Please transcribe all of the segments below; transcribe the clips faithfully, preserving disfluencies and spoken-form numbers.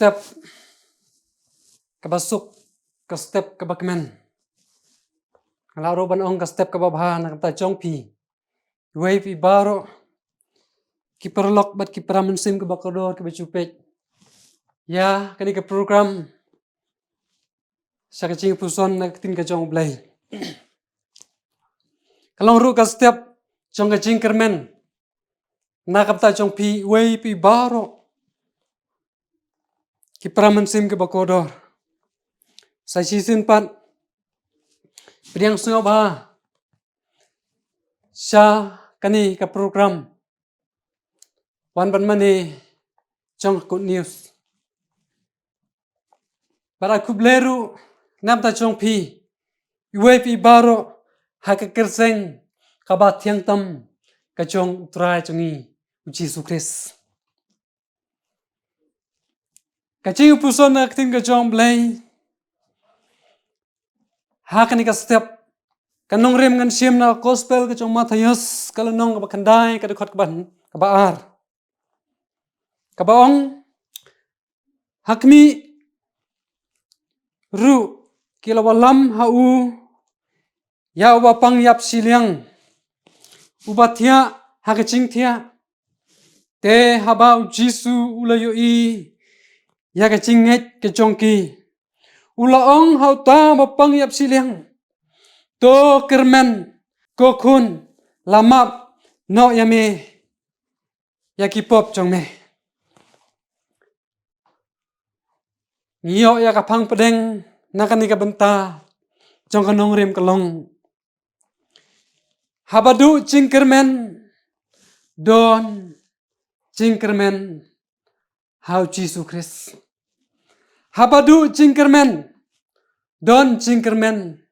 step kaba suk, ka step kaba kmen. Nga lah ruh ban ong ka step kaba bha na ka bynta jong phi. Iwei pa i baroh ki paralok bad ki para mynsiem kiba kordor kiba ju peit ïa kane ka program sha ka jingpuson na ka ktien ka jong U Blei. Ka long ruh ka step jong ka jingkyrmen na ka bynta jong phi, iwei pa i baroh ki para mynsiem kiba kordor. Sa shisien pat, pdiang sngewbha sha kane ka program Wan Ban Mane jong Good News. Bad ai khublei ruh na ka bynta jong phi, iwei pa i baroh, ha ka kyrteng kaba thiang tam ka jong U Trai jong ngi, U Jisu Khrist. Ka jingpuson na ka ktien ka jong U Blei ha kane ka step, ka nongrim ngan shim na ka Gospel ka jong u Mathaios, ka lynnong kaba khyndai, ka dkhot kaba, kaba ar. Kaba ong, ha khmih ruh ki la wallam ha u ïa uba pang ïap shiliang, uba thiah ha ka jingthiah. Te haba U Jisu u la ïohi ïa ka jingngeit ka jong ki, u la ong ha uta uba pang ïap shiliang, "To kyrmen, ko khun, la map noh ïa me ïa ki pop jong me." Ngi ïoh ïa ka phang pdeng na kane ka bynta jong ka nongrim ka long, haba duh jingkyrmen, don jingkyrmen ha U Jisu Khrist. Haba duh jingkyrmen, don jingkyrmen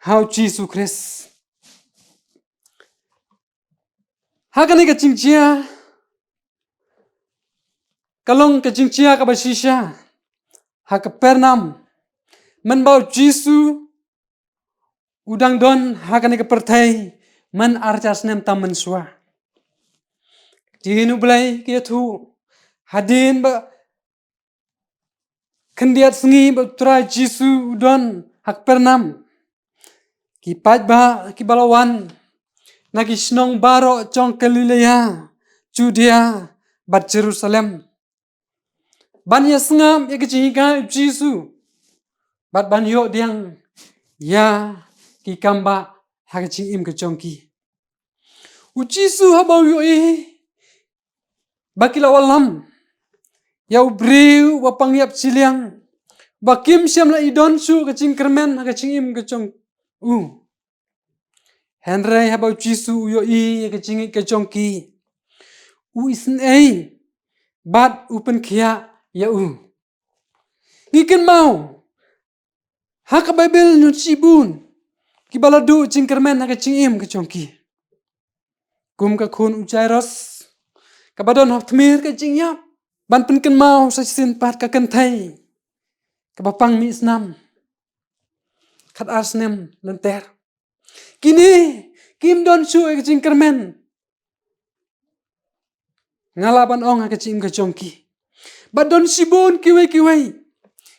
ha U Jisu Khrist. Ha kane ka jingjia, ka long ka jingjia kaba shisha ha Kapernaum, mynba U Jisu u dang don ha kane ka pyrthei man arhajar snem tam mynshuwa. Ktien U Blei ka ïathuh, hadien ba khyndiat sngi ba U Trai Jisu u don ha Kapernaum, ki paidbah kiba la wan na ki shnong baroh jong Galilea, Judea bad Jerusalem, ban ïa sngap ïa ka jinghikai U Jisu bad ban ïoh pdiang ïa ki kambah ha ka jingim ka jong ki. U Jisu haba u ïohi ba ki la wallam ïa u briew uba pang ïap shiliang, ba kim shym la i don shuh ka jingkyrmen ha ka jingim ka jong u. Hynrei haba U Jisu u ïohi ïa ka jingngeit ka jong ki, u isynei bad u pynkhiah ïa u. Ngi kynmaw ha ka Baibl, ngut shibun kiba la duh jingkyrmen ha ka jingim ka jong ki, kum ka khun u Jairus, kaba don ha tmier ka jingïap. Ban pynkynmaw sa shisien pat, ka kynthei kaba pang mih snam khatar snem lynter. Kine kim don shuh ïa ka jingkyrmen, nga lah ban ong, ha ka jingim ka jong ki. Bad don shibun kiwei kiwei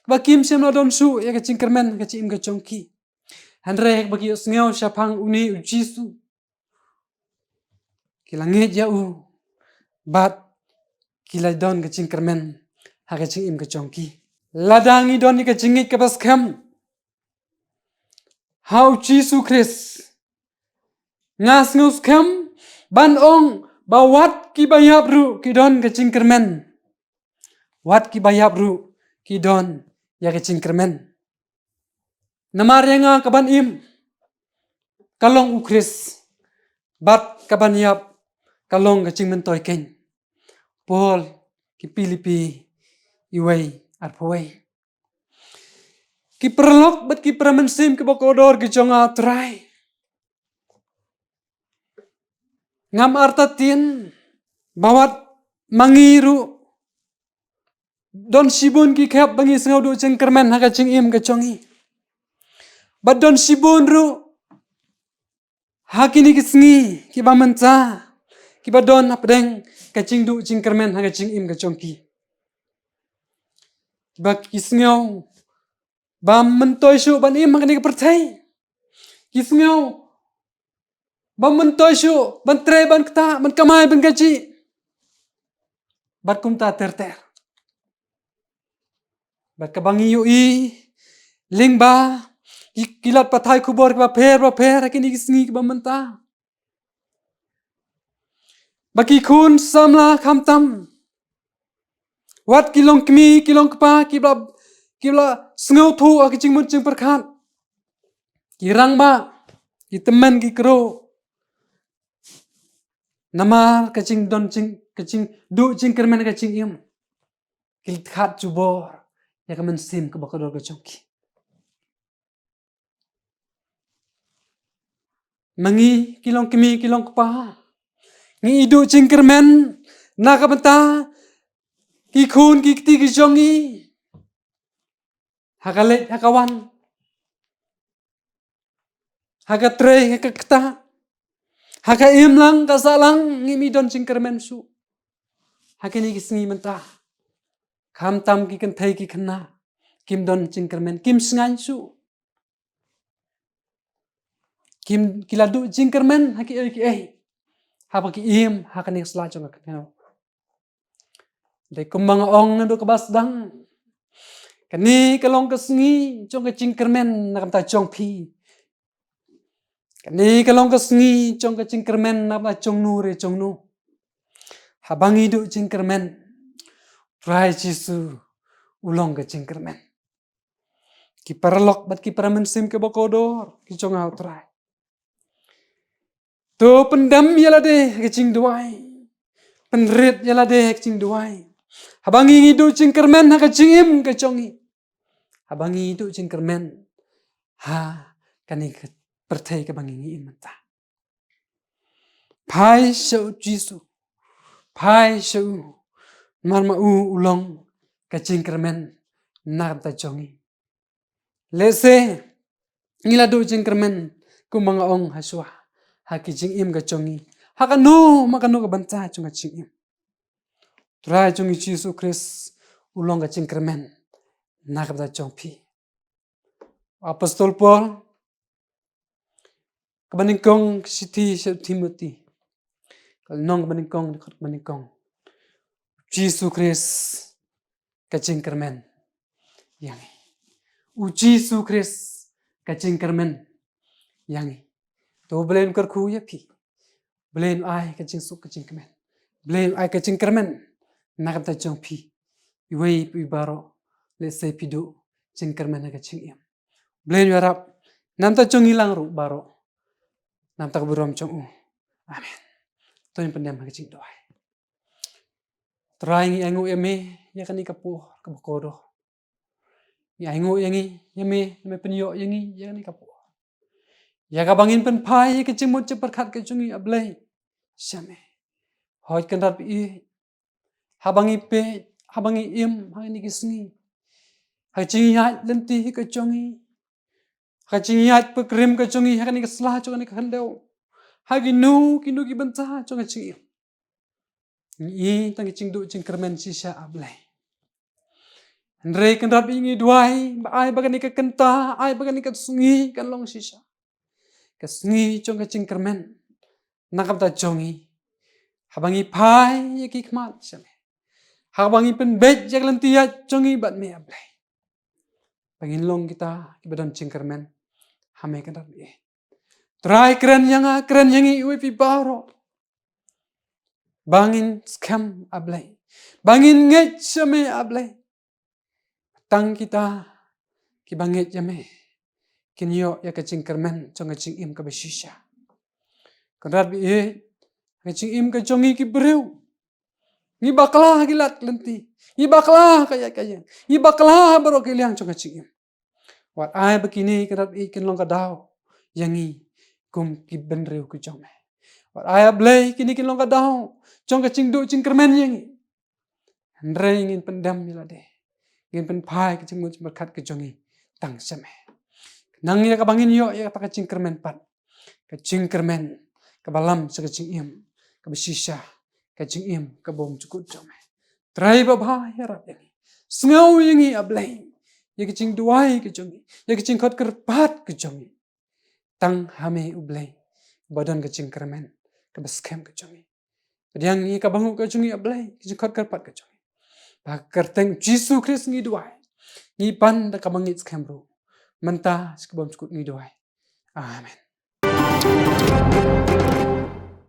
ba kim shym la don shuh ïa ka jingkyrmen ha ka jingim ka jong ki. Hynrei ba ki ïohsngew shaphang une U Jisu, ki la ngeit ïa u bad ki la don ka jingkyrmen ha ka jingim ka jong ki. Lada ngi don ïa ka jingngeit kaba skhem ha U Jisu Khrist, nga sngew skhem ban ong ba wat kiba ïap ruh ki don ka jingkyrmen. Wat kiba ïap ruh ki don ïa ka jingkyrmen. Namar ïa nga, kaban im ka long U Khrist, bad kaban ïap ka long ka jingmyntoi keiñ. Paul, ki Philippi wei, arphew wei. Ki paralok bad ki para mynsiem kiba kordor ki jong nga ha U Trai, ngam artatien ba wat ma ngi ruh, don shibun ki khep ba ngi sngew duh jingkyrmen ha ka jingim ka jong ngi. Bad don shibun ruh ha kine ki sngi kiba mynta kiba don hapdeng ka jingduh jingkyrmen ha ka jingim ka jong ki. Ba ki sngew bym myntoi shuh ban im ha kane ka pyrthei. Ki sngew bym myntoi shuh ban trei, ban ktah, ban kamai, ban kajih. Bad kumta ter ter. Bad kaba ngi ïohi lyngba ki, ki lad pathai khubor kiba pher ba pher ha kine ki sngi kiba mynta, ba ki khun samla khamtam, wat ki long kmie, ki long kpa, kiba, kiba sngewthuh ha ki jingmut jingpyrkhat, ki rangbah, ki tymmen, ki kro, namar ka jingdon jing, ka jingduh jingkyrmen ka jingim, ki la khat jubor ïa ka mynsiem kaba kordor ka jong ki. Ma ngi ki long kmie, ki long kpa, ngi duh jingkyrmen na ka bynta ki khun ki kti ki jong ngi, ha ka leit ha ka wan, ha ka trei ha ka ktah, ha ka im lang ka sah lang, ngim don jingkyrmen shuh. Ha kine ki sngi mynta, khamtam ki kynthei ki khynnah kim don jingkyrmen, kim shngaiñ shuh. Kim, ki la duh jingkyrmen ha kiei kiei haba ki im ha kane ka sla jong ka khyndew. Dei kumba nga ong naduh kaba sdang, kane ka long ka sngi jong ka jingkyrmen na ka bynta jong phi. Kane ka long ka sngi jong ka jingkyrmen na ka bynta jong no re jong no. Haba ngi duh jingkyrmen, Trai Jisu u long ka jingkyrmen. Ki paralok bad ki para mynsiem kiba kordor ki jong nga, U Trai, to pyndem ïa lade ha ka jingduwai. Pynrit ïa lade ha ka jingduwai. Haba ngi, ngi duh jingkyrmen ha ka jingim ka jong ngi, haba ngi duh jingkyrmen ha kane ka pyrthei kaba ngi, ngi im mynta, phai sha U Jisu, phai sha u, namar ma u u long ka jingkyrmen na ka bynta jong ngi. Lehse ngi la duh jingkyrmen kumba nga ong ha shuwa ha ki jingim ka jong ngi, ha kano ma kano ka bynta jong ka jingim. Trai jong ngi Jisu Khrist u long ka jingkyrmen na ka bynta jong phi. Apostol Paul, kaba nyngkong ka shithi sha u Timothy, ka lynnong kaba nyngkong, dkhot kaba nyngkong. U Jisu Khrist ka jingkyrmen ïa ngi. U Jisu Khrist ka jingkyrmen ïa ngi. To Blei un kyrkhu ïa phi. Blei un ai ka jingsuk ka jingkmen. Blei un ai ka jingkyrmen na ka bynta jong phi. Iwei pa iwei baroh, lehse phi duh jingkyrmen ha ka jingim. Blei un ïarap na ka bynta jong ngi lang ruh baroh, na ka bynta ka burom jong u. Amen. To ngin pyndem ha ka jingduwai. Trai, ngi ainguh ïa me ïa kane ka por kaba kordor. Ngi ainguh ïa ngi, ïa me, ïa me pynïoh ïa ngi ïa kane ka por, ïa kaba ngin pynphai ïa ka jingmut jingpyrkhat ka jong ngi, A Blei, sha me. Hooid, Kynrad ba ïeit, haba ngi peit, haba ngi im ha kine ki sngi, ha ka jingïaid lynti ka jong ngi, ha ka jingïaid pynkhreh ka jong ngi ha kane ka sla jong kane ka khyndew, ha kino kino ki bynta jong ka jingim, ngi i tang ki jingduh jingkyrmen shisha, A Blei. Hynrei Kynrad ba ïeit, ngi duwai ba ai ba kane ka kynta, ai ba kane ka sngi kan long shisha ka sngi jong ka jingkyrmen na ka bynta jong ngi. Haba ngi phai ïa ki khmat sha me, haba ngi pynbeit ïa ka lynti ïaid jong ngi bad me, A Blei, ba ngin long kita kiba don jingkyrmen ha me, Kynrad ba ïeit. Trai, kren ïa nga, kren ïa ngi, iwei pa iwei baroh, ba ngin skhem, A Blei, ba ngin ngeit sha me, A Blei. Tang kita kiba ngeit ïa me kin ïoh ïa ka jingkyrmen jong ka jingim kaba shisha. Kynrad ba ïeit, ka jingim ka jong ngi ki briew, ngi bakla ha ki lad lynti, ngi bakla ha ka ïaid ka ïeng, ngi bakla ha baroh ki liang jong ka jingim. Wat ai ba kine, Kynrad ba ïeit, kin long ka daw ïa ngi kum ki bynriew ki jong me. Wat ai, A Blei, kine kin long ka daw jong ka jingduh jingkyrmen ïa ngi. Hynrei ngin pyndem ïa lade, ngin pynphai ka jingmut jingpyrkhat ka jong ngi tang sha me. Khnang ïa kaba ngin ïoh ïa kata ka jingkyrmen pat, ka jingkyrmen kaba lam sha ka jingim kaba shisha, ka jingim kaba bymjukut jong me. Trai babha, ïarap ïa ngi. Sngew ïa ngi, A Blei, ïa ka jingduwai ka jong ngi, ïa ka jingkhot kyrpad ka jong ngi. Tang ha me, U Blei, ba don ka jingkyrmen kaba skhem ka jong ngi. Pdiang ïa ka banguh ka jong ngi, A Blei, ka jingkhot kyrpad ka jong ngi. Ba ha ka kyrteng Jisu Khrist ngi duwai, ngi pan da kaba ngeit skhem ruh. Mynta, sha kaba ym jukut ngi duwai. Amen.